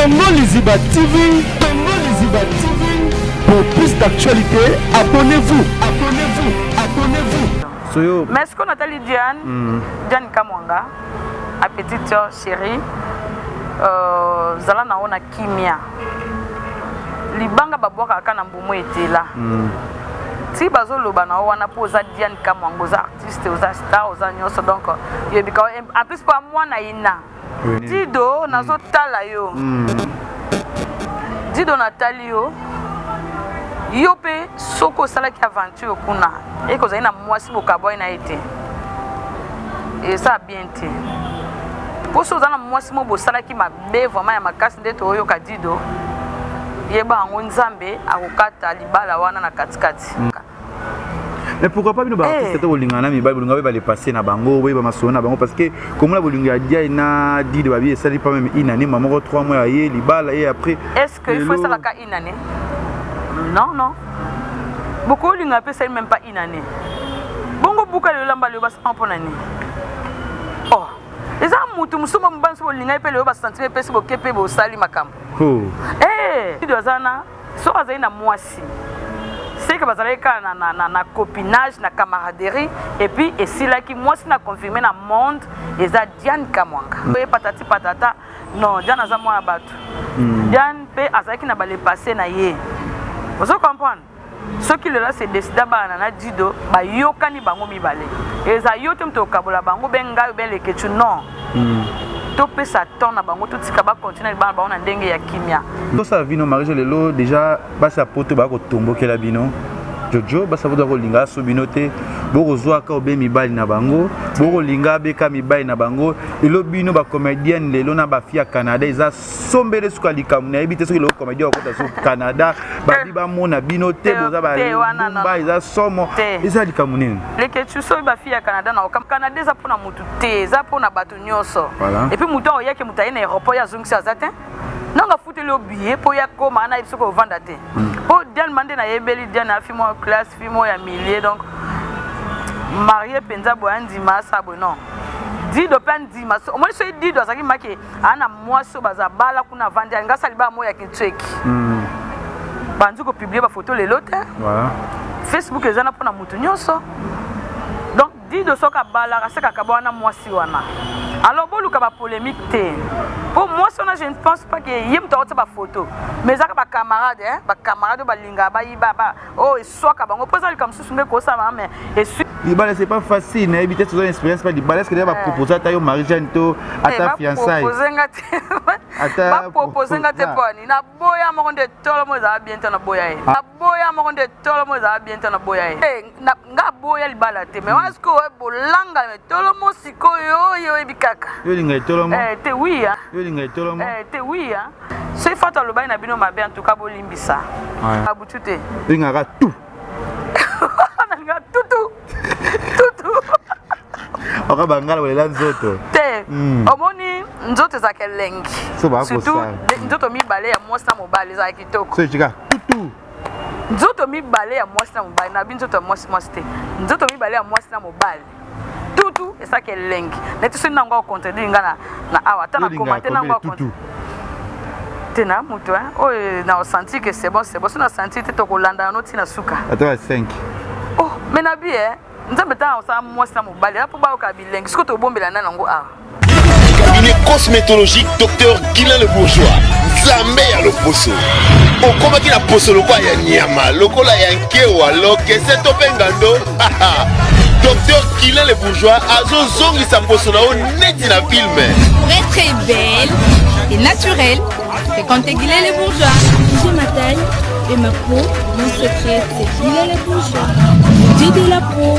Congo Liziba TV, Congo Liziba TV. Pour plus d'actualités, abonnez-vous, abonnez-vous, abonnez-vous. Soyo. Mais ce qu'on attend Diane, Diane Kamwanga, a petite soeur chérie, zala na ona kimia. Libanga babwaka kaka na mbumu etela. Ti bazoloba na wana mpo oza Diane Kamwanga, oza artiste, oza star, oza nyonso, donc yebika en plus mpo mwana ina. Dido nazotala yo. Dido natali yo. Yo mpe soki osalaki aventure kuna eke ozali na mwasi bokabwai na ye te, eza bien te, mpo so oza na mwasi mo bosalaki mabe vraiment ya makasi nde toyoka Dido, yeba yango Nzambe akokata libala wana na katikati. Mais pourquoi pas bino baartiste te bolingana na mibali, bolinga boyeba le passé na bango, boyeba masolo na bango? Parce que komona bolingo ya Diai na Dido, babi esali pas même une année, ma moko 3 mois ya ye libala ye après. Est ce que il faut esalaka une année? Non, non, bokolinga mpe esali même pas une année. Bongo buka lelo lamba lelo basala mpo na nini? Oh, eza mutu mosusu mo mobali mosusu bolingai mpe lelo basentiment epesi boke mpe bosali makambo. Dido aza na soki azali na mwasi, seke bazalaki kaka na copinage, na camaraderie, et puis esilaki. Mwasi na confirme na monde eza Diane Kamwanga oye patati patata. Non, Diane aza mwana bato. Diane mpe azalaki na bale passé na ye, ozo comprendre? Soki lelo ase décida bana na Dido bayokani bango mibale, eza yo te moto okabola bango be ngai obe Leketu, non. Topesa temps na bango, totika bacontinue libala bango na ndenge ya kimia. Tosala bino mariage lelo déjà, basi ya poto baya kotombokela bino. Jojo, basi ya poto bakolinga aso bino te, bokozwaka obe mibali na bango, bokolinga beka mibali na bango. Lelo bino bacomédienne, lelo na bafille ya Canada eza sombele suka likambo. Nayebi te soki lelo comédien okota so Canada, babi bamona bino te, boza balumba, eza somo, eza likambo nini? Leketu, soki bafille ya Canada, na Canada eza mpona motu te, eza mpona bato nyonso. Et puis motu aoyaki, moto aye na aéroport, ye azongisi aza te nanga afuteli yo billet mpo ya koma na yebi soki ovanda te. Mpo Diane ma nde nayebeli Diane afi mwa classe, fi moko ya milieu, donc marie mpenza boye andima asala boye, non. Dido mpe andima. Omoni, soki Dido azalaki maki aa na mwasi oyo baza bala kuna, avandi, alingi asala libala moko ya kintsweki, bandi kopublier bafoto lelo te. Facebook eza na mpona motu nyonso. Donc Dido soki abalaka, sekaka wana mwasi wana, alors boluka bapolémique te, mpo mwasi wana, je ne pense pas ke ye moto akotia bafoto, mais ezaka bacamarade, bacamarade oyo balingaka bayiba oyo eswaka bango, mpo eza likambo mosusu nde kosalama, mais esui. Libala, c'est pas facile. Nayebi te, toza expérience pa libala. Est ce que déjà bapropose ata yo Marie Jeanne to ata fiançaille? Bapropose nga te. Mpo ani naboya moko nde tolo mo ezala bien te, naboya ye. Naboya moko nde tolo mo ezala bien te, naboya ye. Nga boya libala te, mais wana sikoyo bolanga me tolo mo sikoyo oyo oyebi kaka. Yo olinga etolomo? Te, oui. Yo olinga etolomo? Te, oui. Soki Fatu alobaki na bino mabe, en tout cas bolimbisa abutu te. Olingaka tout. Nalinga tutu tutu. Oka bangala bolela nzoto. Te, omoni nzoto ezalaka elengi, surtout nzoto mibale ya mwasi na mobali ezalaka kitoko. So etika tutu. Nzoto mibale ya mwasi na mobali, nabi nzoto ya mwasi mwasi te, nzoto mibale ya mwasi na mobali tutu esalaka elengi. Neti soki nango akontredire nga na awa, ata na commenter nango te na moto oyo na osentir que c'est bon, c'est bon. So na sentir te, tokolanda yango ntina suka. Ata ba 5. Oh, mais nabi e Nzambe ntango osala mwasi na mobali eza mpo bayoka bilengi. Soki tobombela nani yango awa? Cabinet cosmétologique Dr Guilain Le Bourgeois, Nzambe ya loposo. Okomaki na poso lokola ya nyama, lokola ya nkewa, lokese to mpe ngando, Dr Guilain Le Bourgeois azozongisa poso na yo neti na film. Pour être belle et naturelle, fréquentez Guilain Le Bourgeois. J'ai ma taille et ma peau, mon secret, c'est Guilain Le Bourgeois. Dieu de la peau.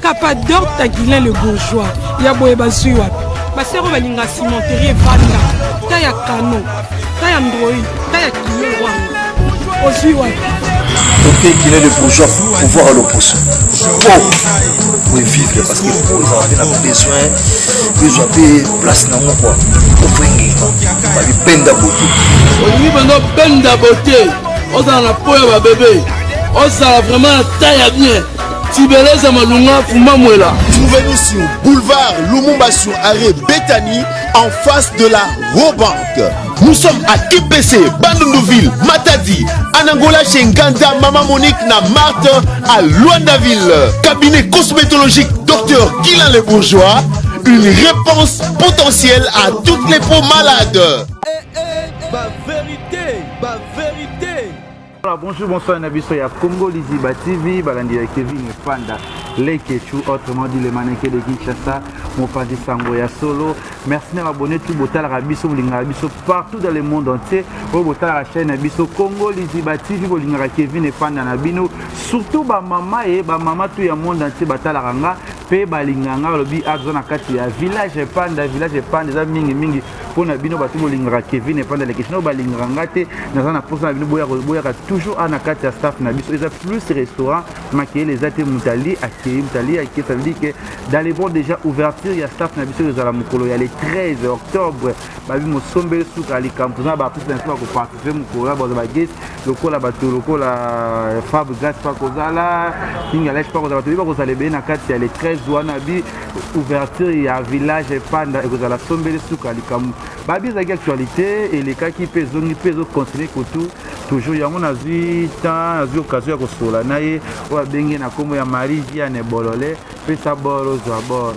Capador ta Guilain Le Bourgeois ya boye bazwi wapi? Basero balinga cimenterie evanda ta ya kano, ta ya android, ta ya kilo wana ozwi wapi? Docteur Guilain Le Bourgeois, pouvoir ya loposo po vivre, parce que po ezala mpe na besoin ezwa mpe place nango kua ofengenga babipenda bote. Olingi mpenza obenda bote, ozala na po ya babebe, ozala vraiment na taille ya bien, tibeleza malunga fumba mwela. Trouvez-nous sur boulevard Lumumba, sur arrêt Bethany, en face de la Robank. Nous sommes à KPC, Bandundu-Ville, Matadi, Anangola chez Nganda, Maman Monique, na Marthe, à Luandaville. Cabinet cosmétologique Docteur Guilain Le Bourgeois, une réponse potentielle à toutes les peaux malades. Eh, eh, ba vérité, ba vérité. Voilà, bonjour, bonsoir, na biso ya Congo Liziba TV, balandi ya Kevin Panda, Lekechu, autrement dit le mannequin de Kinshasa, mopanzi sango ya solo. Merci na abonné tout botalaka biso bolingaka biso partout dans le monde entier. Oyo botalaka chaîne na biso Congo Liziba TV bolingaka Kevin Panda na bino, surtout ba mama et ba mama tout ya monde entier batalaka nga pe balingaka nga balobi aza na kati ya village Panda, village Panda eza mingi mingi mpo na bino bato bolingaka Kevin Epanda Leketchou no balingaka nga te naza na mposa na bino boyaka toujours a na kati ya staff na biso eza plus restaurant makeyele eza te moto ali akei moto ali akei ça veut dire que dans les bons déjà ouverture ya staff na biso ezala mokolo ya le 13 octobre babi mosombeli suka likambo toza na baartiste na biso bakoparticipe mokolo ya baza bageste lokola bato lokola Fabregas bakozala King Alex bakozala bato bakozala ebele na kati ya le 13 wana bi ouverture ya village Panda ekozala sombeli suka likambo babi ezalaki actualité elekaki mpe ezongi mpe ezocontinue kotu toujours yango nazwi temps nazwi occasion ya kosola na ye oyo abengi na nkombo ya Marie Jeanne Bolole pesa bor ozwa bor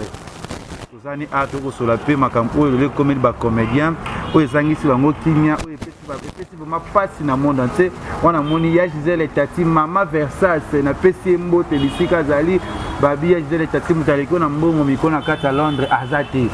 tozani a tokosola mpe makambo oyo lelo ekomeli bacomédien oyo ezangisi bango kimia oyo epesi vraiment mpasi na monde entier wana amoni ya Gisele Tati mama Versas napesi ye mbote bisika azali babi ya Gisele Tati moto aleki na mbongo miko na kati ya Londres aza te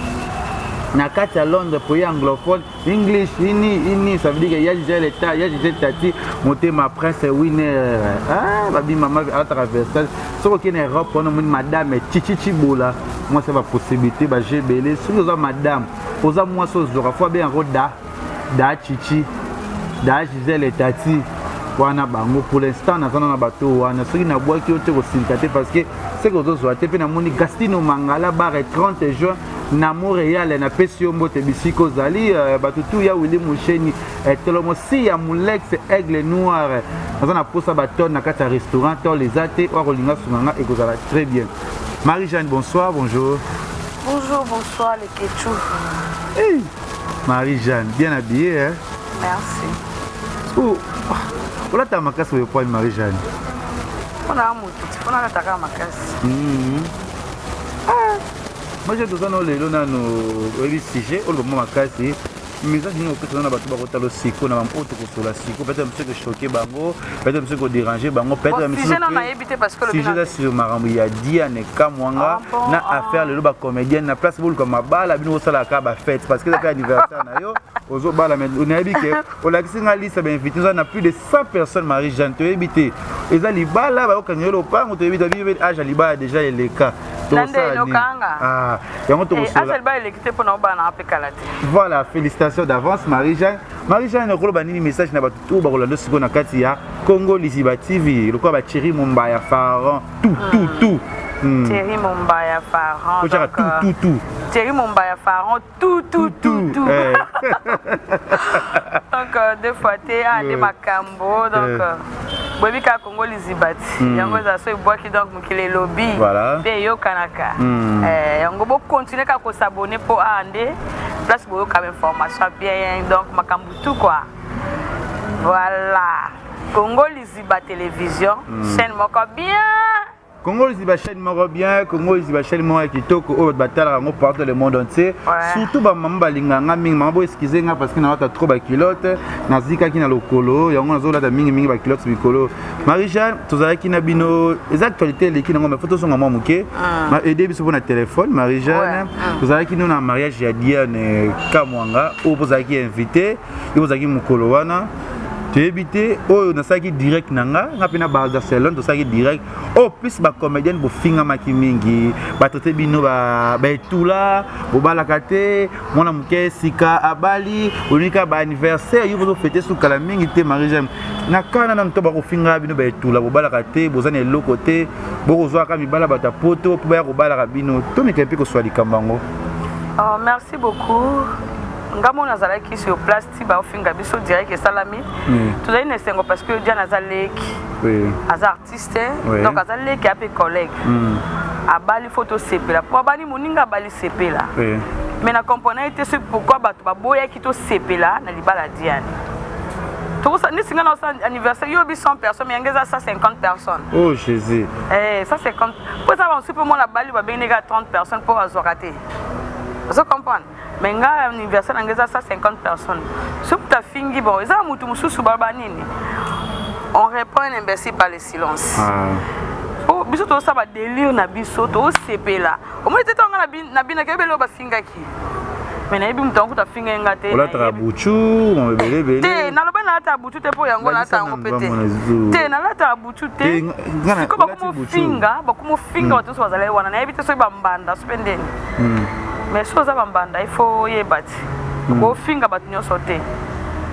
na kati ya Londres pays anglophone English ini ini ça veut dire que ya Gisele ta ya Gisele Tati motema prince winner ah babi mama alataka Versas soki okei na Europe wana omoni madame Chichi Chibola mwasi ya bapossibilité baje ebele soki oza madame oza mwasi ozwaka fo abenga yango da da Chichi da Gisele Tati wana bango pour l'instant naza na bato wana soki nabwaki yo te kosilika te parce que seke ozozwa te mpe namoni Gastino Mangala bare 30 juin na Montréal napesi yo mbote bisika ozali bato tu ya Willy Musheni tolomosi ya Mulex Aigle Noir naza na posa batone na kati ya restaurant tol eza te oyo akolinga sunga nga ekozala très bien. Marie-Jeanne, bonsoir, bonjour. Bonjour, bonsoir les Ketchou. Hey, Marie-Jeanne, bien habillée, hein? Merci. Oh, olata makasi oyo poil Marie-Jeanne. Mpona motu, mpona alataka makasi. Ah, Marie-Jeanne, toza na lelo nano oyebi sujet oyo mwa makasi message nini opesa na bato bakotala siko na bango oyo tokosola siko peut-être mosusu ekochoke bango peut-être mosusu ekoderange bango peut-être sujet eza sur makambo ya Diane Kamwanga na affaire lelo bacomédienne na place boluka mabala bino bosalaka bafête parce que eza mpe anniversaire na yo ozobala mais nayebi ke olakisi nga liste bainvité oza na plus de 100 personnes. Marie Jeanne, toyebi te eza libala bayokanga yo lopango, toyebi te bibi age ya libala déjà eleka. Yango tokosola. Voilà, félicitations d'avance Marie-Jeanne. Marie-Jeanne, okoloba nini message na bato to bakolanda sikoyo na kati ya Congo Liziba TV lokola ba Thierry Mombaya Pharaon tout tout tout? Thierry Mombaya Pharaon. Tout tout tout. Thierry Mombaya Pharaon tout tout tout tout. Donc deux fois te a nde makambo donc boyebi kaka Congo Liziba ti yango ezala so ebwaki donc mokili elobi mpe eyokanaka yango. Bocontinue kaka kos'abonner mpo a nde place boyoka information bien donc makambo tout quoi. Voilà, Congo Liziba Télévision, chaîne moko bien. Congo Liziba chaîne moko bien, Congo Liziba chaîne moko ya kitoko oyo bato batalaka yango partout dans le monde entier. Surtout bamama balingaka nga mingi. Mama, bo excuse nga parce que nalata trop baculotte, nazikaki na lokolo yango nazolata mingimingi baculotte mikolo. Marie Jeanne, tozalaki na bino eza actualité eleki nango mais faut tozonga mwa moke aide biso mpona téléphone. Marie Jeanne, tozalaki no na mariage ya Diane Kamwanga oyo bozalaki invité yo, bozalaki mokolo wana toyebi te oyo nasalaki direct na nga nga mpe na Barcelone tosalaki direct oyo plus bacomédienne bofingamaki mingi, batraite bino baetula, bobalaka te, mwana moke sika abali, olingi kaka baanniversaire yo bozofete sukala mingi te. Marie Jeanne, na kana nanu to bakofinga bino baetula, bobalaka te, boza na eloko te, bokozwaka mibala bato ya poto mpo baya kobalaka bino, tomeka mpe koswa likambo yango. Oh, merci beaucoup. Nga mona nazalaki sur place ti baofinga biso direct esalami. Tozali na esengo parce que Diane aza leki, aza artiste, donc aza leki ape collègue. Abali, faut tosepela po abali, moninga abali, sepela. Mais na comprendre te soki pourquoi bato baboyaki tosepela na libala Diane. Tokosa neti nga na osala anniversaire yo obi 100 personnes, mais yango eza 150 personnes. Oh Jésus. Eh, 150 mpo eza bamosusu mpe mwana bali babengi kaka 30 personnes mpo bazwaka te. Ozo comprendre? Mais nga anniversaire na nga eza 150 personnes. Soki moto afingi, bon, eza motu mosusu baloba nini? On répond un imbécile par le silence. Ah. Po biso tozosala badélire na biso, tozosepela. Omoni te ntango nga nabinaki, oyebeli oyo bafingaki, mais nayebi moto yango kuta afinga ye nga te. Olataka butu ebele ebele. Te, naloba nalataka butu te, mpo yango nalata yango mpe te. Te, nalataka butu te. Sikoyo bakomofinga, bakomofinga bato nyonso bazalaki wana. Nayebi te soki bambanda so mpe ndeni, mais soki oza bambanda, il faut oyeba ti kofinga bato nyonso te,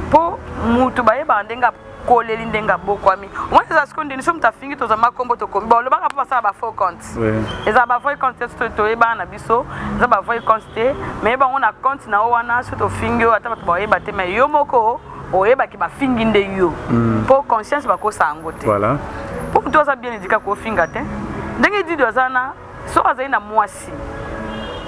mpo mutu bayebaka ndenge akoleli, ndenge abokwami. Omoni eza sikoyo ndeni, so moto afingi, tozwa makombo, tokomi balobaka mpo basala bafaux compte. Eza bavrai compte te, toyebana na biso, eza bavrai compte te. Mais bango na compte na yo wana, so tofingi yo, ata bato bayeba te, mais yo moko oyebaki bafingi nde yo, mpo conscience bakosa yango te. Mpo moto aza bien éduqué kofinga te. Ndenge Dido aza na, soki azali na mwasi,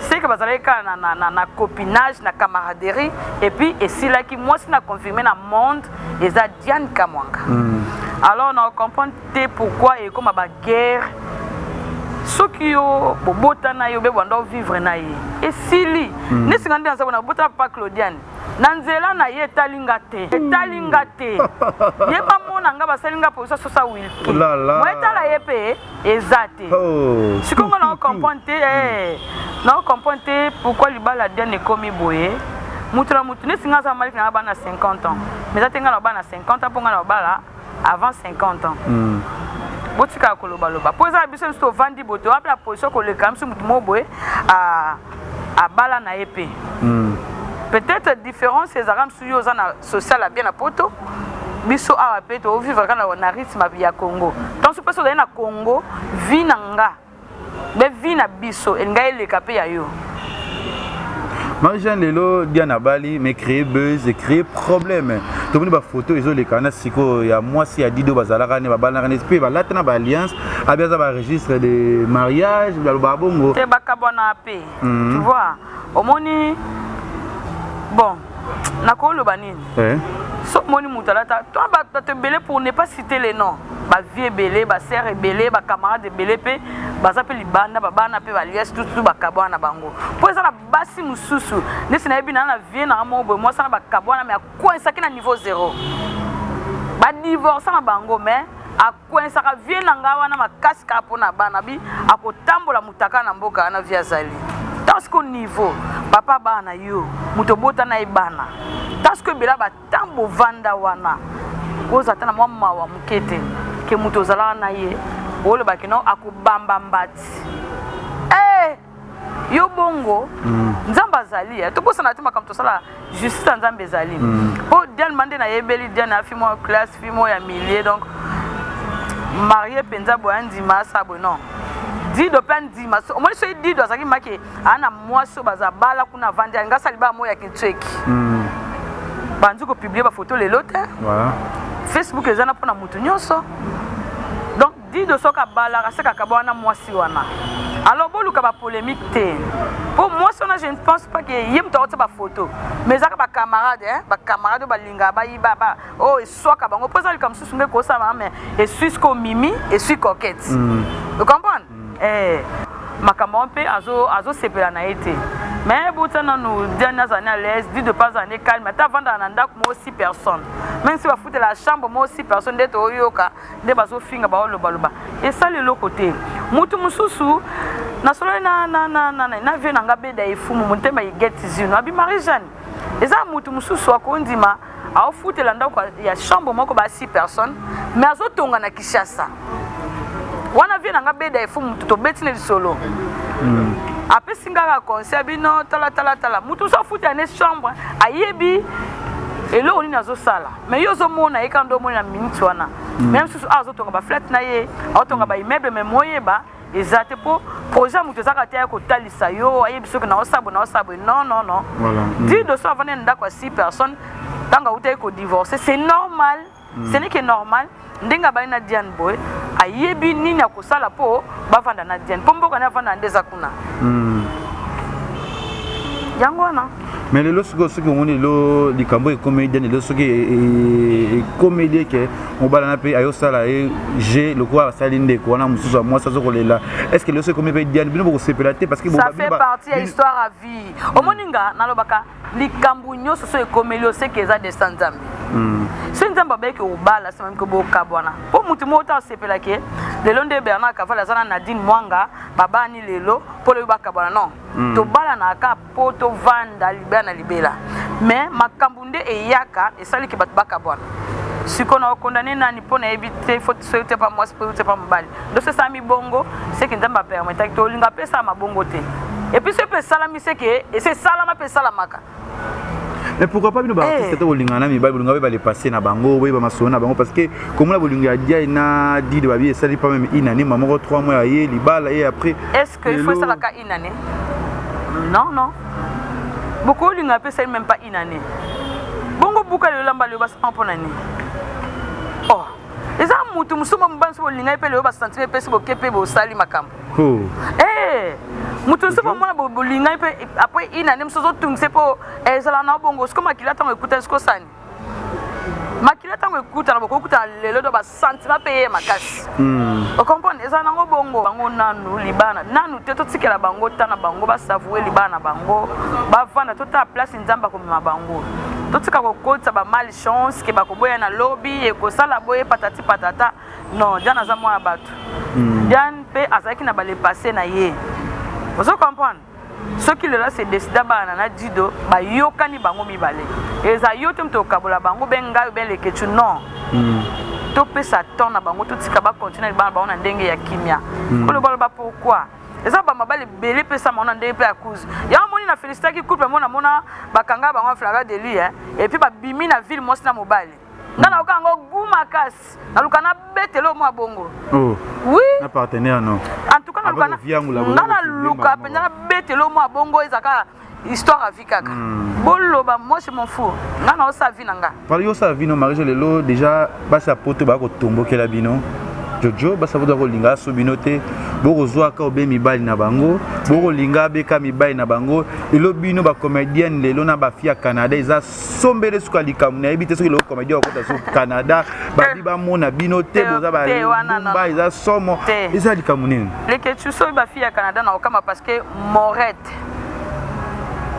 seke bazalaki kaka na copinage, na camaraderie, et puis esilaki. Mwasi na confirmé na monde eza Diane Kamwanga. Alors na comprendre te pourquoi ekoma baguerre. Soki yo bobotana, yo be bwanda ovivre na ye, esili. Nesi nga nde naza bona, bobotana papa Claudiane na nzela na ye, etali nga te, etali nga te. Ye bamona nga, basali nga position sosa wilki mo etala ye mpe eza te. Sikoyo nga nao comprendre te, nao comprendre te pourquoi libala Diane ekomi boye. Mutu na mutu, neti nga aza maliki na bana 50 ans, mais eza te nga na bana 50 ans, mpo nga na babala avant 50 ans. Botikaka kolobaloba, mpo eza na biso, biso tovandi boye, toya mpe na position koleka biso. Motu moko boye abala na ye mpe, peut-être différence ezalaka mosusu. Yo oza na social ya bien na Poto, biso awa mpe tovivre kaka na rythme ya Congo. Ntanso mpe so ozali na Congo, vie na nga be vie na biso elinga eleka mpe ya yo. Marie-Jeanne, lelo Diane abali, mais créer buzz et créer problème. Tomoni bafoto ezoleka na sikoyo ya mwasi ya Dido, bazalaka ne babalaka ne mpe balata na baalliance, abi aza baregistre de mariage, balobaka bongo. Te, bakabwana mpe. Tu vois, omoni, bon, nakoloba nini? So omoni moto alata to bato ebele, pour ne pas citer les noms, bavie ebele, basere ebele, bacamarade ebele mpe baza mpe libanda, babana mpe baliasi tututu, bakabwana na bango. Mpo eza na basi mosusu, neti nayebi naa na vie nanga moko boye, mwasi na bakabwana, mais akwensaki na niveau zéro, badivorsa na bango, mais akwensaka vie na ngai wana makasi kaka mpo na bana. Bi akotambola motaka na mboka wana, vie azali ntango siko niveau papa bana yo, moto obota na ye bana, ntango siko ebela batango bovanda wana, oza ata na mwa mawa moke te ke moto ozalaka na ye, olobaki no akobamba mbati. Eh, yo bongo. Nzambe azali, tobosana te makambo tosala, justice ya Nzambe ezali. Mpo Diane ma nde nayebeli Diane afi mwa classe, fi moko ya milieu, donc marie mpenza boye, andima asa boye. Non, Dido mpe andima. Omoni, soki Dido azalaki maki aa na mwasi oyo baza bala kuna, avandi, alingi asala libala moko ya kintsweki, bandi kopublier bafoto lelo te. Facebook eza na mpona motu nyonso. Donc Dido soki abalaka, asekaka ba wana mwasi wana. Alors boluka bapolémique te, mpo mwasi wana, je ne pense pas ke ye moto akotia bafoto, mais ezaka bacamarade, bacamarade oyo balingaka bayiba oyo eswaka bango, mpo eza likambo mosusu nde kosala, mais esui siko mimi, esui coquette. Ocomprendre? Makambo wana mpe azosepela na ye te. Mais botia nanu Diane azala ne à l'aise, Dido mpe azala ne calme. Ata avandaka na ndako moko 6 personnes, même si bafutela chambre moko 6 personnes, nde toyoka nde bazofinga, baolobaloba, esali eloko te. Mutu mosusu nasololi na vie na nga, beda efumu motema igeti zino abi Marie Jeanne, eza mutu mosusu akondima aofutela ndako ya chambre moko ba 6 personnes, mais azotonga na Kinshasa wana. Vie na nga beda efu, mutu tobeti na lisolo, apesi nga kaka conseil bino: tala, tala, tala, mutu mosusu afutela ne chambre, ayebi eloko nini azosala. Mais yo ozomona ye kaka nde omoni na minute wana, mais mosusu awa azotonga baflat na ye, aotonga baimmeuble, mais moyeba eza te, mpo projet ya moto ezaka te ya kotalisa yo, ayebi soki naosala boye, naosala boye. Non, non, non. Dido so avandi na ndako ya 6 personnes, ntango autaki kodivorce, c'est normal. Ce n'est que normal. Ndenge abali na Diane boye, ayebi nini akosala mpo bavanda na Diane, mpo mboka ne avanda nde eza kuna. Yango wana. Mais lelo sikoyo soki omoni lelo likambo ekomeli Diane, lelo soki ekomeli eke mobala na mpe ayosala ye je lokola asali ndeko wana mosusu ya mwasi azokolela, est ce que lelo soki ekomi mpe Diane, bino bokosepela te? Parce que ça fait partie ya histoire à vie. Omoni, nga nalobaka likambo nyonso so ekomeli oseke eza destin Nzambe. Soki Nzambe abeki obala, nsima miko bokabwana, mpo motu moko ta osepelaki lelo nde Bernard Kaval aza na Nadine Mwanga, babani lelo mpo lobi bakabwana, non. Tobalanaka mpo tovanda libela na libela, mais makambo nde eyaka esaliki bato bakabwana. Sikoyo na okondane nani? Mpo nayebi te soki te pa mwasi mpo te pa mobali ndoso esalami bongo, seke Nzambe apermetaki. Tolinga mpe esalama bongo te. Et puis soki mpe esalami, seke ese esalama mpe esalamaka. Mais pourquoi pas bino baartiste te bolingana na mibali, bolinga boyeba le passé na bango, boyeba masolo na bango? Parce que komona bolingo ya Diai na Dido, babi esali pas même une année, ma moko 3 mois ya ye libala ye après. Est ce que il faut esalaka une année? Non, non, bokolinga mpe esali même pas une année bongo. Buka lelo lamba lelo, basala mpo na nini? Oh, eza mutu mosusu mobali mosusu bolingai mpe lelo basentiment epesi, boke mpe bosali makambo. Moto mosusu bomona bolingai mpe après une année mosusu ozotungisa mpo ezala na bongo. Siko makila ntango ekutani, siko osani makila ntango ekutana, bokokutana lelo do basentiment mpe ye makasi. Ocomprendre, ezala nango bongo. Bango nanu libana nanu te, totikela bango ta na bango, basavoure libana na bango, bavanda, totala place Nzambe akomema bango. Totika kokotisa bamalchance ke bakoboya na lobi, ekosala boye, patati patata. Non, Diane aza mwana bato. Diane mpe azalaki na bale passé na ye, ozo comprendre? Soki lelo ase décida bana na Dido, bayokani bango mibale, eza yo te moto okabola bango, be ngai be Leketu, non. Topesa temps na bango, totika bacontinue libana bango na ndenge ya kimia. Kolobaloba pourquoi? Eza bamabala ebele epesama wana ndenge mpe ya cause yango. Moni na félicitaki couple mona mona bakanga bango flagrant délit, hein? Et puis babimi na ville, mwasi na mobali. Nga nayoka yango gu makasi, naluka nabetela mwa bongo. Oh. Oui. Na partenaire, non? En tout cas naluka, nga naluka mpenza nabetela mwa bongo. Ezaka histoire ya vie kaka. Boloba, moi je m'en fous, nga naosala vie na nga. Pali osala vie no. Marie, lelo déjà basi ya poto baya kotombokela bino. Jojo, basi ya poto bakolinga aso bino te, bokozwaka obe mibali na bango, bokolinga abeka mibali na bango. Lelo bino bacomédienne, lelo na bafille ya Canada, eza sombele suka likambo. Nayebi te soki lelo comédien okota so Canada, babi bamona bino te, boza balumba, eza somo, eza likambo nini? Leketu, soki bafille ya Canada na okama, parce que Morette,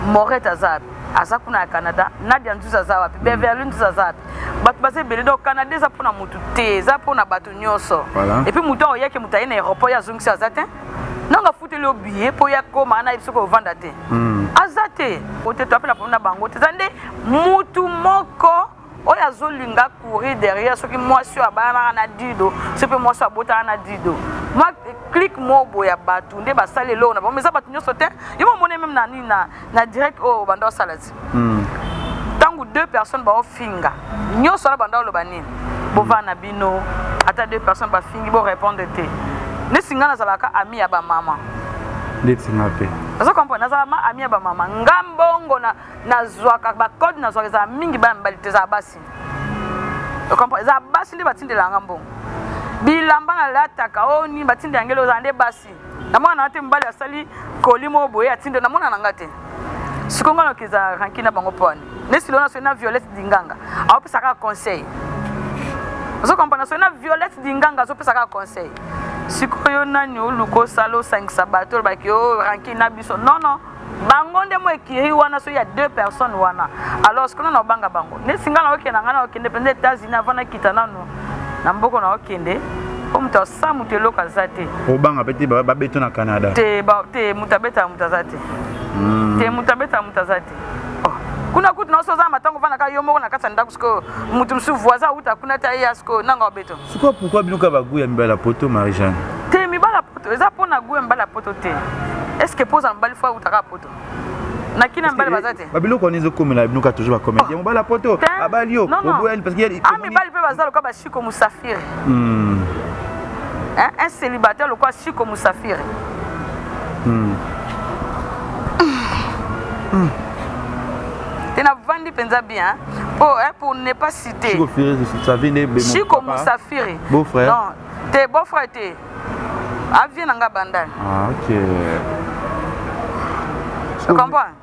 Morette aza aza kuna ya Canada, Nadia Nzuzi aza wapi, Beverly Nzuzi aza wapi, bato baza ebele. Donc Canada eza mpona motu te, eza mpona bato nyonso. Et puis motu aoyaki, moto aye na aéroport, ye azongisi aza te. Nanga afuteli yo billet mpo ya koma wana, yebi soki ovanda te, aza te ote. Toapela mpona bango te, eza nde mutu moko oyo azolinga courir derrière soki mwasi oyo abalanaka na Dido, soki mpe mwasi oyo abotaka na Dido, mwa clique moko boye ya bato nde basali eloko na bango. Eza bato nyonso te. Yo momoni même na nini na direct oyo banda osala ti ntango deux personnes baofinga nyonso wana, banda oloba nini, bovanda na bino, ata deux personnes bafingi, borépondre te. Nesi ngai nazalaka ami ya bamama. Ndeti nga mpe. Ozo comprendre, nazala ma ami ya bamama. Nga mbongo nazwaka, bacode nazwaka ezala mingi bana mibali te, ezala basi. Ocomprendre, ezala basi nde batindelanga mbongo. Bilamba nalataka oyo nini batindela ngeli, ozala nde basi. Namona nanga te mobali asali koli moko boye atinde, namona nanga te. Sikoyo nga noki eza ranki na bango mpo ani nesi lelo nasoki na Violette Dinganga aopesa kaka conseil. Ozo comprendre, soki na Violette Dinganga azopesa kaka conseil. Sikoyo nani oluka osala osangisa bato, olobaki o ranki na biso? Non, non, bango nde mo ekiri wana. Soki ya deux personnes wana, alors sikoyo na obanga bango. Nesi nga na okende, nga na okende mpenza États-Unis, avant nakita nanu na mboka na okende, po moto asa moto eloko aza te. Obanga mpe te babeto na Canada? Te, te, moto abetaka moto aza te. Te, moto abetaka moto aza te. Oh. Kuna kutu na oso oza na matango, ovandaka yo moko na kati ya ndako. Sikoyo moto mosusu voisin auta kuna te, ayeya sikoyo nanga obeto. Sikoyo pourquoi bino kaka bagoût ya mibali ya poto, Marie Jeanne? Te, mibali ya poto eza mpo na goût ya mibali ya poto te. Est ce que mpo ozala mobali fo autaka poto? Na kina mibali baza te. Babiloko wana ezokomela bino kaka toujours bacomédien, mobali ya poto abali yo, oboyani, parce que ah, mibali mpe baza lokola bashiko Musafiri. Un célibataire lokola Shiko Musafiri. Te, navandi mpenza bien po, pour ne pas citer. Shiko Musafiri. Beau frère? Non te, beau frère te, avie na nga Bandani. Ah, ok. Comprends?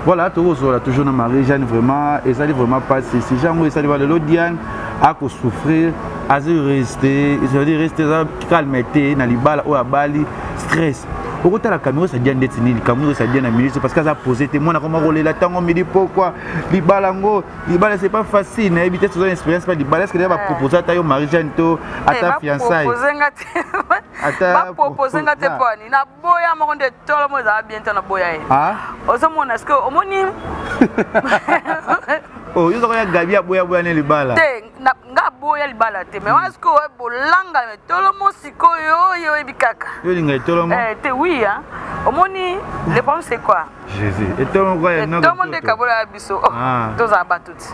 Voilà, tokozala toujours na Marie Jeanne, vraiment ezali vraiment pasi. Si jango esali ba lelo, Diane akosouffrir, azo rester, c'est-à-dire rester eza calme te na libala oyo abali, stress. Okotala caméra esa Diane ndeti nini, caméra esa Diane na minute, parce que aza posé te. Mwana koma kolela ntango midi, pokwa. Libala yango, libala c'est pas facile. Nayebi te, toza na expérience pa libala. Est ce que deja bapropose ata yo, Marie Jeanne, to ata fiançaille? Bapropose nga te. Bapropose nga te. Mpo ani naboya moko nde tolo mo ezala bien te, naboya ye. Ozomona ce que omoni? Oh, yo ya Gabi aboya boya ne libala. Te, nga aboya libala te, mais wana sikoyo bolanga me tolo mo sikoyo oyo oyebi kaka. Yo olinga etolo mo? Te, oui hein. Omoni, le problème c'est quoi? Jésus, etolo moko ya etolo nde kabola ya biso. Tozala bato ti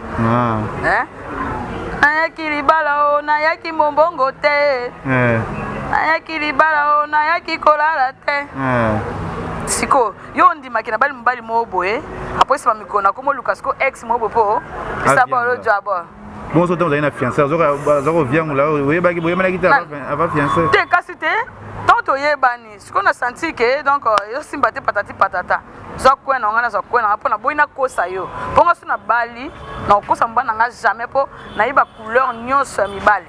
nayaki libala o nayaki mombongo te, nayaki libala o nayaki kolala te. Sikoyo yo ondimaki na bali mobali moko boye, apres nsima mikolo nakoma oluka sikoyo ex moko boye mpo isabolo ojwa Bon, so ntango ozali na fiancé, aza koviangola, oyebaki, boyebanaki te avant fiancé? Te, kasi te, ntango toyebani sikoyo na sentir ke donc ezosimba te, patati patata. Zwa kwe na nga, nazwa kwe na nga mpo naboyi nakosa yo, mpo nga so nabali nakokosa mobali na nga jamais, mpo nayeba couleur nyonso ya mibali.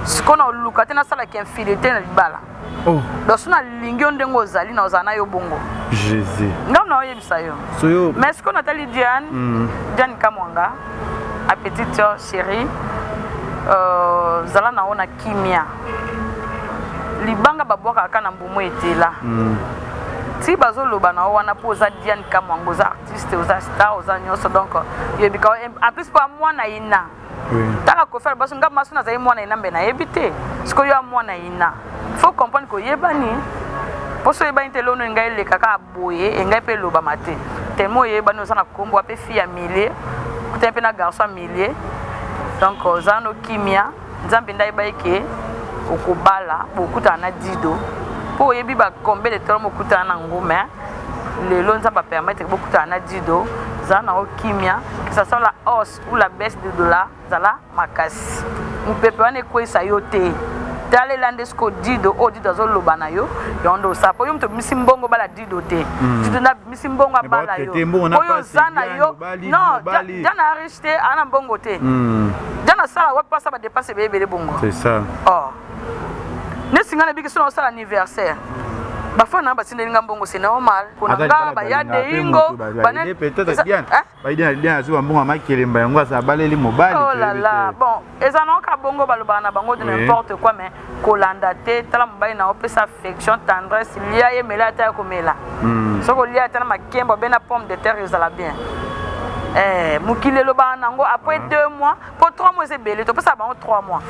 Sikoyo na oluka te nasalaka infidélité na libala. Donc so nalingi yo ndenge ozali, na ozala na yo bongo. Jésus. Ngambo na oyebisa yo. Mais sikoyo natali Diane, Diane Kamwanga, a petite sœur chérie, zala na yo na kimia. Libanga babwakaka kaka na mbumu etela. Ti bazoloba na yo wana mpo oza Diane Kamwanga, oza artiste, oza star, oza nyonso, donc oyebika en plus mpo mwana ina. Tala Kofi aloba nga maso nazali mwana ina, mbe nayebi te. Sikoyo yo mwana ina, faut comprendre koyebani, mpo so oyebani te, lono engai eleka kaka boye, engai mpe elobama te. Tellement oyebani, oza na nkombo mpe fille ya milieu, kutani mpe na garçon ya milieu, donc oza no kimia. Nzambe nde ayeba eke okobala, bokutana na Dido, mpo oyebi bacombien de temps mokutana nango, mais lelo Nzambe apermettre bokutana na Dido. Zala nango kimia, que ça soit la hausse ou la baisse de dollar, zala makasi, mopepe wana ekweyisa yo te. Talela nde siko Dido oyo Dido azoloba na yo, yango nde osala, po yo moto obimisi mbongo bala Dido te. Dido nde abimisi mbongo abala yo. Oyo oza na yo, non, Diana riche te, aa na mbongo te. Diana asala wapi mpasa badepense ebele ebele bongo? C'est ça. Oh, nesi ngai nabiki so na osala anniversaire, bafana na batindeli nga mbongo, c'est normal mpona nga baya deingo. Diane azwi bambongo ya makelemba, yango aza abaleli mobali. Oh là là, bon, eza naoka bongo, balobaka na bango de n'importe quoi, mais kolanda te. Tala mobali na opesa affection, tendresse, lia ye, mela ata ya komela. Soki olia ata na makembo abe na pomme de terre, ezala bien. Mokili elobaka nango après 2 mois, po 3 mois eza ebele, topesaka bango 3 mois.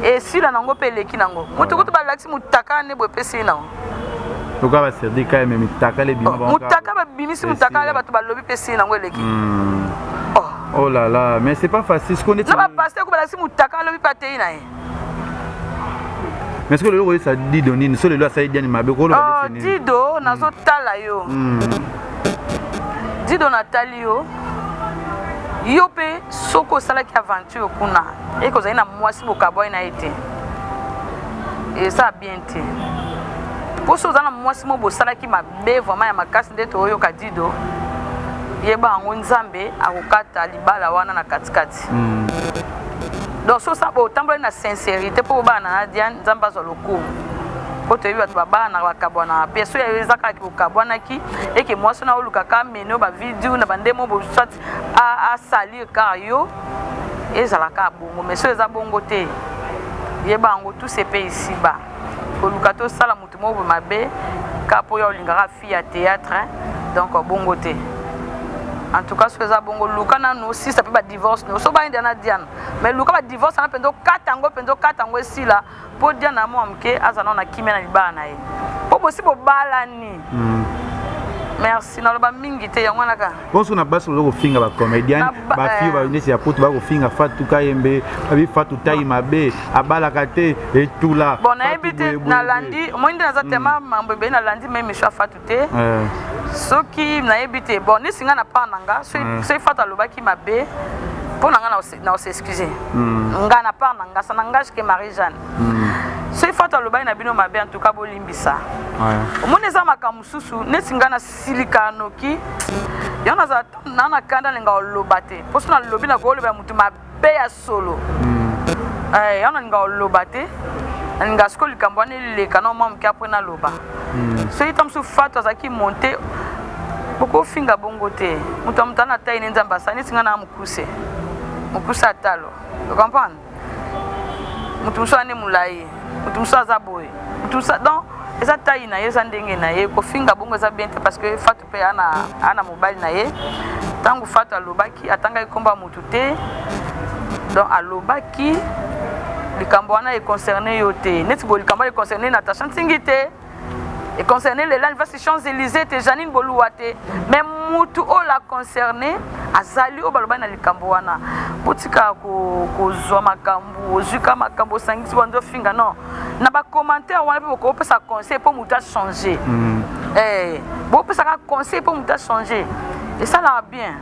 Esila nango mpe eleki nango. Moto kutu balakisi motaka nde boye, epesi nango. Toka baserdika eme mitaka le bima. Motaka babimisi motaka le bato balobi mpe esili nango, eleki. Oh là là, mais c'est pas facile ce qu'on est. Na bapasteur ko balakisi motaka, alobi mpe atei na ye. Mais soki lelo koyesa Dido nini, so lelo asali Diane mabe, koloba? Dido, nazotala yo. Dido, natali yo. Yo mpe soki osalaki aventure kuna, eke ozali na mwasi, bokabwai na ye te, esala bien te, mpo so oza na mwasi mo bosalaki mabe vraiment ya makasi nde toyoka. Dido, yeba yango, Nzambe akokata libala wana na katikati. Donc so otambolaki na sincérité mpo bobala na Diane, Nzambe azwa lokumu, mpo toyebi bato babalanaka, bakabwanaka mpe. So eza kaka bokabwanaki, eke mwasi na olukaka meno bavidio na bandemo, soit asalir kaka yo, ezalaka bongo. Mais so eza bongo te, yeba yango, tout se paie ici bas. Koluka tosala motu moko boye mabe kaka mpo yo olingaka fille ya théâtre, donc bongo te. En tout cas, so eza bongo, luka nanu osisa mpe badivorce no so bayenda na Diane, mais luka badivorce wana mpenza, okata yango mpenza, okata yango esila, mpo Diane na mwa moke aza nano na kimia na libala na ye, mpo bosi bobalani. Merci, naloba mingi te, yango wana kaka. Bonso na basi baza kofinga bacomédienne, bafille neti ya poto bakofinga Fatu Kayembe, babi Fatu tai mabe, abalaka te, etula. Bon, nayebi te, nalandi omoi nde naza tema mambo ebele, nalandi ma émission ya Fatu te, soki nayebi te. Bon, nesi ngai na part na nga, soki Fatu alobaki mabe mpo na nga, na os'excuse. Nga na part na nga, ça n'engage que Marie Jeanne. Soki Fatou alobaki na bino mabe, en tout cas bolimbisa. Omoni eza makambo mosusu neti ngai nasilika noki yango nazala na na kanda nalinga koloba te mpo so nalobi nakoloba ya motu mabe ya solo. Eh, yango nalinga koloba te, nalinga sikoyo likambo wana eleka na mwa moke apres naloba. Soki ta mosusu Fatou azalaki monte, bokofinga bongo te. Moto ya moto ana tai ne Nzambe asala neti ngai na mokuse, mokuse atalo, ocomprendre? Moto mosusu ane molai, moto mosusu aza boye, moto mosusu. Donc eza tai na ye, eza ndenge na ye. Kofinga bongo eza bien te, parce que Fatou mpe ana mobali na ye. Ntango Fatou alobaki, atangaki nkombo ya motu te. Donc alobaki likambo wana econcerne yo te. Neti boye likambo wana econcerne Natacha Ntingi te, econcerne Lela Vasi Champs Élysées te, Janine Boluwa te, mais mutu oyo la concerné azali oyo balobaki na likambo wana. Botika kozwa makambo, ozwi ka makambo, osangisi banzo ofinga. Non, na bacommentaire wana mpe bokopesa conseil mpo motu achange. Eh, bopesaka conseil mpo motu achange, esalaka bien.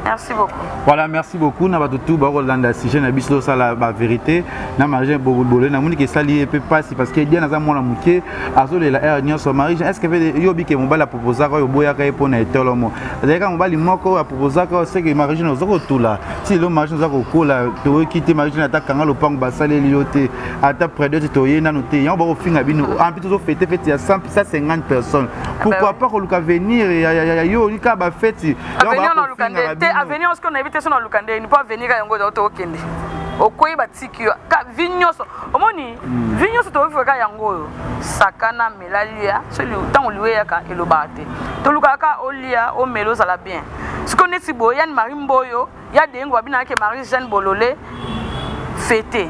Merci beaucoup. Voilà, merci beaucoup na bato tout bakolanda sujet na biso, tosala bavérité na Marie Bolole. Namoni ke esali ye mpe mpasi, parce que Diane aza mwana moke, azolela heure nyonso. Marie, est ce que yo obike mobali aproposaka oyo oboyaka ye mpona etolomo? Azalaki mobali moko oyo aproposaka oyo seke Marie Jeanne oza kotula ti lelo. Marie Jeanne oza kokola, toyoki te Marie Jeanne ata kanga lopango basaleli yo te, ata près te, toye nano te. Yango bakofinga bino. En plus tozofete fete ya 150 personnes, pourquoi pas koluka venir ya yo olika bafeti? Avenir naluka nde te. Avenir soki nayebi te so naluka nde mpo avenir yango eza tokende okoyi batiki yo ka vi nyonso omoni, vi nyonso toyofeka yango oyo. Sakana, mela, lia. So ntango liwa eyaka, elobaka te. Tolukaka kaka olia, omela, ozala bien. Sikoyo neti boye Yani Marie Mboyo ya Dengo babinaka ke Marie Jeanne Bolole fete,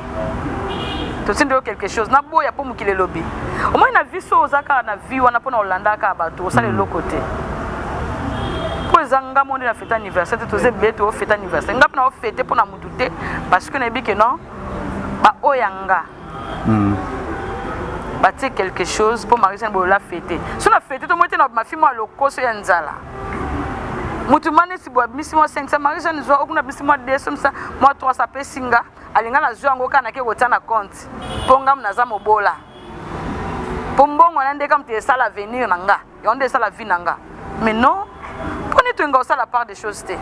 totindi yo quelque chose, naboya mpo mokili elobi. Omoni na vie so oza kaka na vie wana mpona olanda kaka bato, osala eloko te. Mpo eza nga mo nde na fete anniversaire te, toza ebele toofete anniversaire. Nga mpe na ofete mpo na motu te, parce que nayebi ke non, baoyo ya nga batie quelque chose mpo Marie Jeanne Bolola fete. So na fete tomoi te na mafi mwa lokoso ya nzala. Motu ma neti boye abimisi mwa 500, Marie Jeanne zwa okuna, abimisi mwa 200, mwa 300, apesi nga. Alinga nazwa yango kaka nake kotia na compte mpo ngamu naza mobola, mpo mbongo wana nde kamutu esala avenir na nga, yango nde esala vie na nga. Mais non, mpo nini tolinga kosala part des choses te?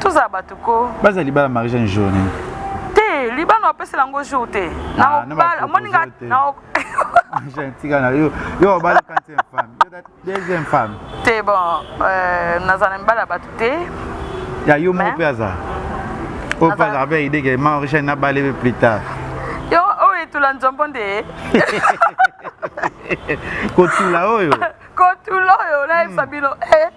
Tozala bato ko. Baza libala Marie Jeanne journée? Te, libala opesela yango jour te. Ah, Naobala omoni nga na Jeanne, tika na yo, yo obala quantième femme, yo deuxième femme. Te, bon, nazala na mibala ya bato te. Ya yo moko mpe aza oyo mpe azalaka mpe idée ke Marie Jeanne nabale mpe plus tard. Yo oyo etula nzombo nde. Kotula oyo. Kotula oyo nayebisa bino, eh,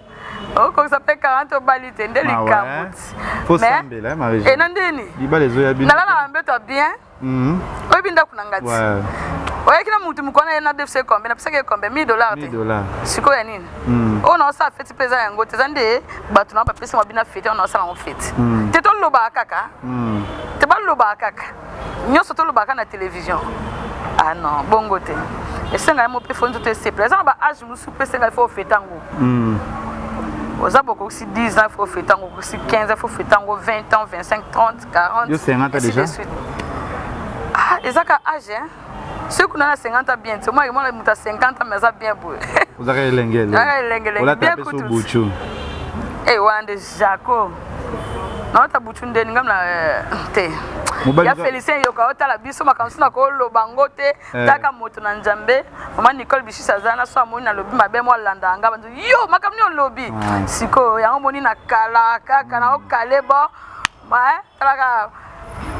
okokisa mpe 40 obali te nde likambo ti. Fosambela, Marie Jeanne. Na ndeni? Libala ezoya bino. Nalala na mbeto ya bien. Oyebi ndako na nga ti. Oyaki na mutu mokolo na ye na dfc combien? Napesaki ye combien? 1000 dollar te? Sikoyo ya nini oyo naosala feti mpe eza yango te? Eza nde bato na bapesi ngo bina feti oyo naosala yango feti te. Tolobaka kaka te, balobaka kaka nyonso, tolobaka na télévision. Ah non, bongo te. Esenga ye mo mpe fo nzoto esepela. Eza na baage mosusu mpe esenga ifo ofete yango. Oza bokokisi 10 ans, faut ofete yango. Okokisi 15 ans, faut ofete yango. 20 ans, 25, 30, 40. Yo 50 ainsi déjà? De suite. Ah, eza ka age hein. Soki kuna na 50 ans bien te, omaki mwana moto ya 50 ans mais aza bien boye. Ozaka elenge. Ozaka elenge. Olata bien mpe so kutu. Buchu. Eh, wana nde Jaco naota buchu ndeni ngam na te. Mobali Ya Félicien Yoka otala biso makambo so nakoloba ngo te. Eh. Taka moto na Nzambe, mama Nicole Bishis aza na so amoni nalobi mabe, mo alanda nga banzo yo makambo nini olobi. Sikoyo yango moni na kala kaka na okale bo ba talaka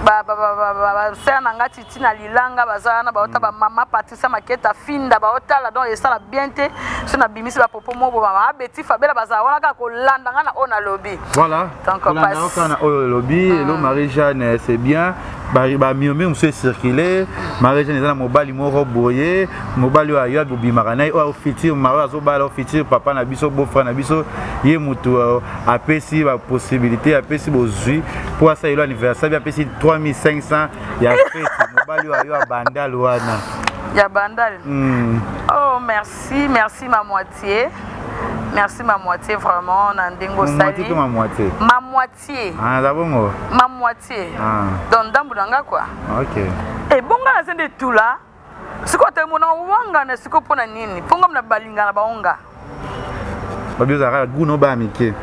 basere na nga titi na lilanga baza wana baota, bamama Patricia Maketa Finda baotala. Donc esala bien te so nabimisi bapopo mobo, bamama Beti Fabela bazala wana kaka kolanda nga na oyo nalobi. Voilà. Donc, kolanda yo kaka na oyo olobi. Elo Marie Jeanne, c'est bien. Bamiomio mosusu ecircule: Marie Jeanne eza na mobali moko boye, mobali oyo ayo abimaka na ye, oyo futur mari oyo azobala, oyo futur papa na biso, beau-frère na biso. Ye motu apesi bapossibilité, apesi bozwi mpo asala elo anniversaire, bi apesi 3500 ya feti. Mobali oyo ayo abandal wana. Ya Bandal. Mm. Oh, merci, merci ma moitié. Merci ma moitié vraiment na ndenge osali. Ma moitié. Ma moitié. Ah, za bongo. Ma moitié. Ah. Donc ndambu na nga quoi. OK. Et bonga na zende tula. Siko te mona wanga na siko pona nini? Ponga na balinga na baonga. Babi ozalaka goût no ba mike.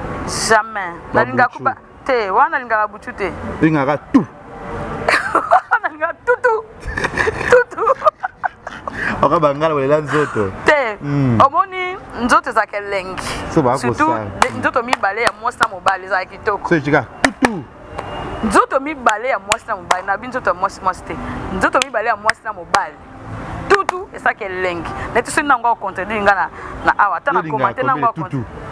Jamais. Nalinga kuba te, wana nalingaka butu te. Olingaka tout. Nalingaka tutu. Tutu. Oka bangala kolela nzoto. Te. Omoni nzoto ezalaka elengi. Surtout nzoto mibale ya mwasi na mobali ezalaka kitoko. So etika tutu. Nzoto mibale ya mwasi na mobali, nabi nzoto ya mwasi mwasi te. Nzoto mibale ya mwasi na mobali. Tutu ezalaka elengi. Neti soki nango akontredire nga na, na awa ata na komante nango akontredire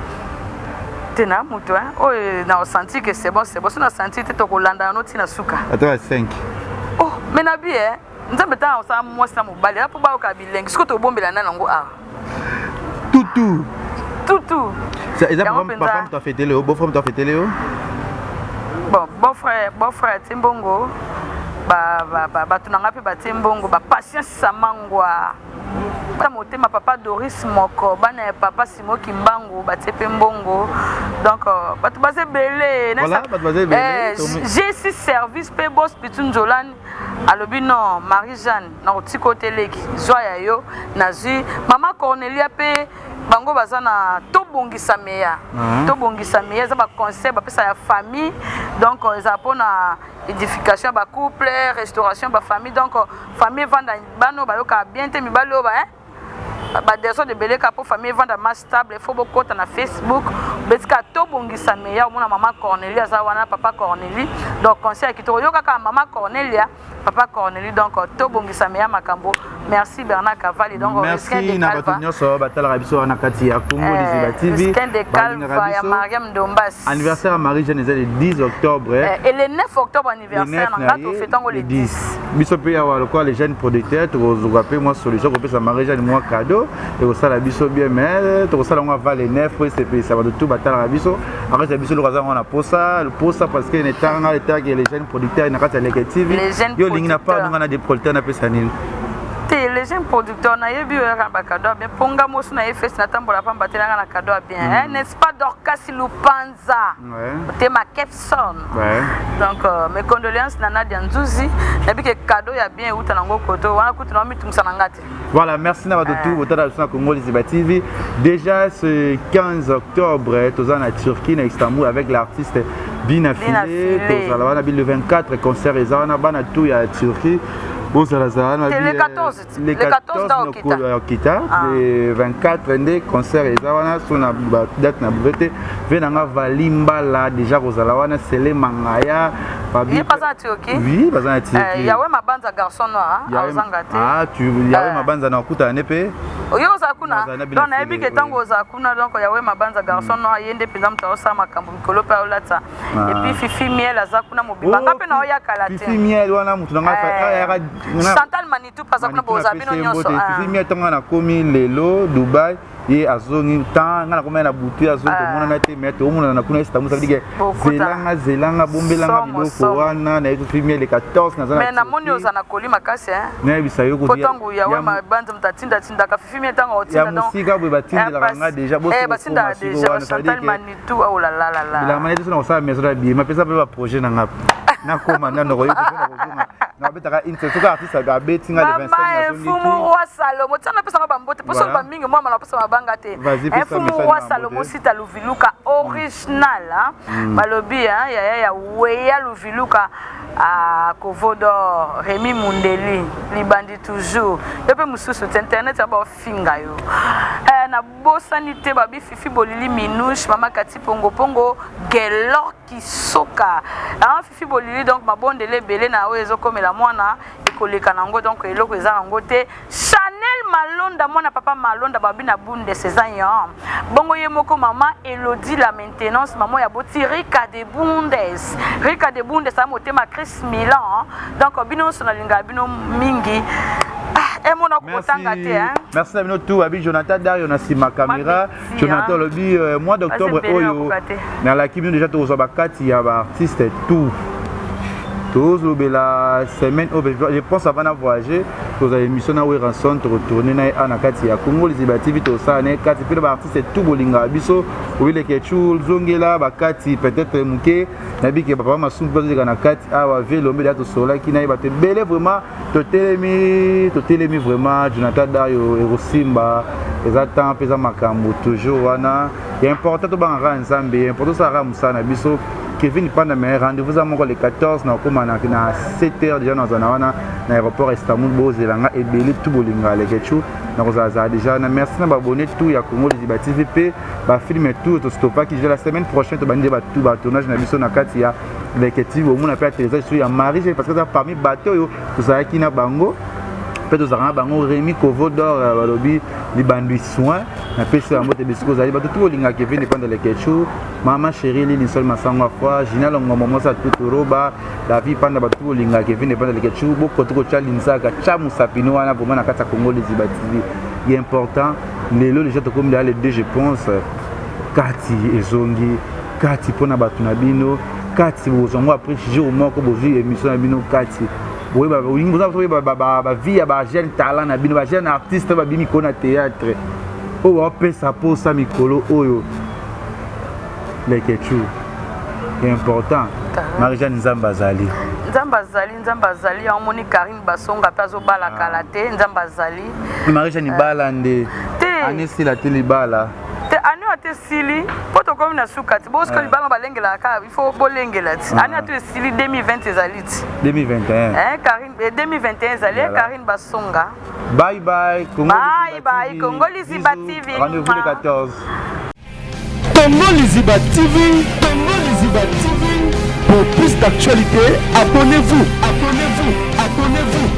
te na moto hein oyo na osenti que c'est bon c'est bon so na senti te tokolanda yango ntina suka ata ba 5 oh mais na bi eh nzambe ntango osala mwasi na mobali mpo bayoka bilengi soki tobombela nani yango awa tutu tutu eza papa moto afetele yo beau frère moto afetele yo bon beau frère beau frère atie mbongo bato na ngai mpe batie mbongo bapatience samangwa ta motema papa Doris moko bana ya papa Simo Kimbangu batie pe mbongo donc euh, bato baza ebele voilà, bato baza ebele eh, G6 service pe boss Pitu Nzolani alobi non Marie Jeanne nakotika yo te leki zwa ya yo nazwi mama Cornelia pe bango baza na tobongisa meya mhm. tobongisa meya eza baconseil bapesa ya famille donc euh, eza mpona édification ya bacouple restauration ya bafamille donc euh, famille evanda bana oyo bayokaka bien te mibali oyo ba hein? badesordre ebele kaka mpo famille evanda ma stable fo bokota na facebook betika tobongisa meya omona mama cornelie aza wana papa cornelie donc conseil ya kitoko yo kaka mama cornelia papa cornelie donc tobongisa meya makambo merci bernard cavali donc merci na bato nyonso batalaka biso wana kati ya congo eh, liziba tv balingaka biso ya mariam ndombasi anniversaire ya marie jeanne eza le 10 octobre eh, et le 9 octobre anniversaire na nga tofete yango le 10 biso mpe awa lokola les jeunes producteurs tokozwa mpe mwa solution kopesa marie jeanne mwa cadeau ekosala biso bien mais tokosala yango avant le 9 po esepelisa bato tout batalaka biso akati ya biso eloko aza yango na posa posa parce que netanga etaki les jeunes producteurs na kati ya leke tv yo olingi na part nonga na des producteurs napesa nini te les jeunes producteurs nayebi oyo yaka na bacadeau ya bien mpo nga mosu na ye fesi natambola pamba te nanga na cadeau ya bien mm. n'est-ce pas dorcas lupanza motema ouais. Capson ouais. donc euh, mes condoléances na Nadia Nzuzi nayebi ke cadeau ya bien euta nango koto wana kutu na mitungisa na nga te Voilà, merci na bato tout botala biso na Congo Liziba TV. Déjà ce 15 octobre, toza na Turquie na Istanbul avec l'artiste Bina Filé, tozala wana bi le 24 concert eza wana bana tout ya Turquie. Bozala zala wana le 14 le 14 mokolo ya okita ah. le 24 nde concert eza wana so na date na bove te ve na nga valimbala déjà kozala wana sele mangaya ye baza na Turquie oui baza na Turquie eh, yawe mabanza garçon noir azanga te ah tu yawe eh. mabanza na okutana ne mpe yo ozala kuna donc nayebi ke ntango ozala kuna donc yawe mabanza garçon mm. noir ye nde mpenza moto aosala makambo mikolo mpe aolata ah. et puis fifi miel aza kuna mobimba nga mpe naoya kala te fifi miel wana moto na nga eh. chantal manitou mpe aza kuna boza bino nyonso ah. fifi miel ntango nga nakomi lelo dubai ye azongi tan nga nakomi na butu ye azongi ah. tomonana te mais tomonana na kuna istanbul ça veut dire que zelanga zelanga bombelanga biloko wana nayebi fifi miel le 14 naza mais namoni oza na koli makasi nayebisa yo po ntango yawe mabanza moto atindatindaka fifi miel ntango otinda ya mosika boye batindelaka nga déjà batindaka déjà chantal manitou aolalalala bilamba neti so na kosala maison ya billet mapesa mpe baprojet na nga nakoma nano koyokozonga nabetaka une soki artiste abeti nga le 25 mfumu roi salomo tia napesanga bambote mpo soki bamingi mwa mana napesa mabanga te mfumu roi salomo sita luviluka original hmm. balobi yaya ya weya luviluka ah, kovodor remi mundeli libandi toujours yo mpe mosusu te internet ya baofinga yo eh, nabosani te babi fifi bolili minouche mama kati pongopongo gelor kisoka ah, fifi bolili donc mabondeli ebele na oyo ezokomela mwana ekoleka nango donc eloko eza nango te chanel malonda mwana papa malonda babi na bundes eza yo bongo ye moko mama elodie la maintenance mama ya boti rika de bundes rika de bundes aya motema chris milan donc bino nyonso nalingaka bino mingi ah, emona kokotanga te merci na bino tout abi jonathan dario na nsima caméra Jonathan alobi euh, mois d'octobre oyo nalaki bino déjà tokozwa bakati ya baartiste tout. Tozolobela semaine oyo, je pense avant na voyager, tozala émission na Werrason, tokotourne na ye a na kati ya Congo Liziba TV, tosala na ye kati mpe na baartiste tout bolingaka biso oyeleke cu zongela bakati peut-être moke nayebi ke papa Masumu mpe azoleka na kati awa velombe deya tosololaki na ye bato ebele vraiment totelemi totelemi vraiment Jonathan Dayo ekosimba eza temps mpe eza makambo toujours wana ya important tobangaka Nzambe ya important tosalaka mosala na biso. Kevin Panda, mais rendez-vous eza moko le 14 na okóma na 7 heures déjà nazala na wana na aéroport Istanbul. Bozela nga ebele tu bolinga Lekechu nakozalazala déjà na merci na baabonné tout ya Congo Liziba TV mpe bafilme tout tostopaki déjà la semaine prochaine tobandi nde batournage na biso na kati ya Leke TV. Omona mpe atterrissage su ya Marie parce que eza parmi bato oyo tozalaki na bango mpe tozalaka na bango. Rémi Kovodor balobi libandwi soin napesi yango te bisika ozali bato tu bolingaka Kevin Epanda Lekechu, mama chéri Lili Sol Masango afoi Gina Longombo mwasi atuturoba David Panda bato tu bolingaka Kevin Epanda Lekechu bokoki kotya linzaka tya mosapino wana vraiment na kati ya Congo Liziba TV ya important. Lelo déjà tokomi deya le 2, je pense kati ezongi kati mpona bato na bino kati bozwa yango après jour moko bozwi émission na bino kati boza bavie ya bajeune talent na bino, bajeune artiste babimi mikolo na théâtre oyo baopesa mposa mikolo oyo. Lekechu important, Marie-Jeanne, Nzambe azali. Nzambe azali, Nzambe azali. Yango moni Karine Basonga mpe azobala kala te. Nzambe azali. Marie-Jeanne, libala nde te ane esila te libala. Te, ane oyo ate esili mpo tokomi na suka ti bosiko libala balengelaka kaka, il faut bolengela ti ane ate esili. 2020 ezali ti 2021. Eh, Karine, 2021 ezali. Voilà. Karine Basonga. Bye bye Congo. Bye Liziba bye, TV. Congo Liziba Bisous. TV. Rendez-vous le 14. Congo Liziba TV, Congo Liziba TV. Pour plus d'actualités, abonnez-vous, abonnez-vous, abonnez-vous.